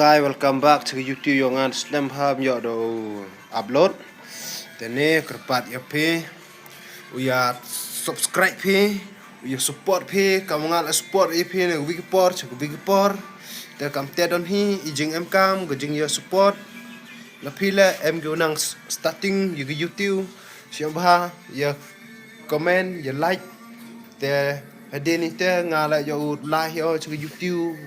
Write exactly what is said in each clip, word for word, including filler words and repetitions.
Hi, welcome back to YouTube yong nga. Slem ham yo do upload. Te ne kyrpad ya phi u ya subscribe phi, u ya support phi, kam nga la support ya phi ne wiki por, cha wiki por. Te kam te don hi i jing em kam ka jing ya support. La phi le em ki u nang starting ya ki YouTube. Siang bha ya comment ya like. Te hadien ni te nga la yo like yo cha ka YouTube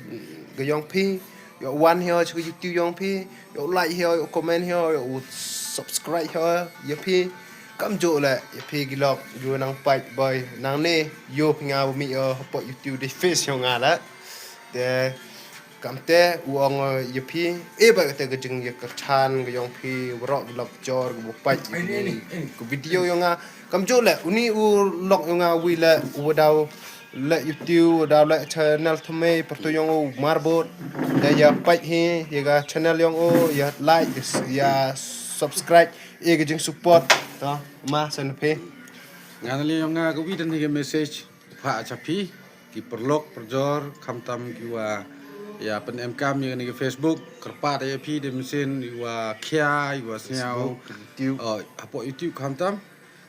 ka yong phi, yo wan yo cha ka YouTube yong phi, yo like yo, yo comment yo, yo subscribe yo ya phi. Kam jo le ya phi ki lok yo nang pait boy nang ne yo phi nga mi yo pot YouTube de face yo nga la. Te kam te u ong ya phi e ba te ka jing ya ka chan ka yong phi wrok lok jor ka bu pait ya phi ku video yo nga. Kam jo le uni u lok yo nga wi le u daw le YouTube daw le channel thame pertu yong u marbot. Ya ya pait hi ya ka channel yong u ya like ya subscribe e ka jing support. To ma sen phi. Nga na li yong nga ka wi dan hi ka message pha cha phi ki perlok perjor khamtam ki wa ya pen em kam ya ni ka Facebook kyrpad ya phi de mesin i wa khia i wa sniaw. Hapo YouTube khamtam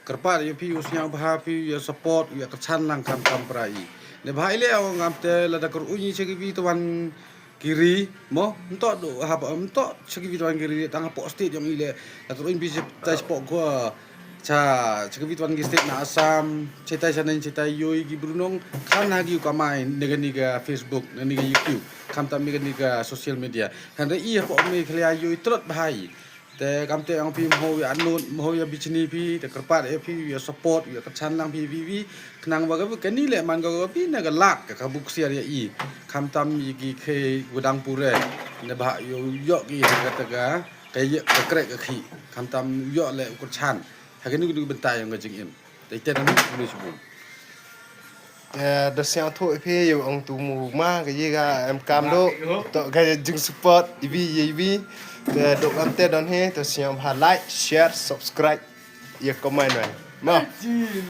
kyrpad ya phi u sniaw bha phi ya support ya kyrchan lang khamtam pra i. Ne bha ile awang am te la da kyrui ni cha ki wi tuan kiri mo nto do hap nto cha ki wi tuan kiri tang hapo state yong ile la kyrui bi tai spok ko cha cha ki wi tuan ki state na Assam chetai cha nen chetai yoi ki brunong khan ha ki kamai ne ga ni ga Facebook ne ni ga YouTube khamtam ne ga ni ga social media khan re i hapo me khlia yoi trot bha i. Te kam te ang phi mho ya anut mho ya bichni phi te kyrpad e phi ya support ya kyrchan lang phi phi phi khnang ba ka ka ni le man ka ka phi na ka lak ka ka buk siar ya i khamtam i ki khe gudang pure ne ba yo yo ki ha ka ta ka ka ye ka krek ka khi khamtam yo le u kyrchan ha ka ni ku bynta yang ka jingim. Te te na ni sbu. Te da siang thu i phi yu ong tu mu ma ka yi ga em kam do to ka jing support i bi ye i bi. Te do kam te don he to siang ha like share subscribe ye comment mai ma.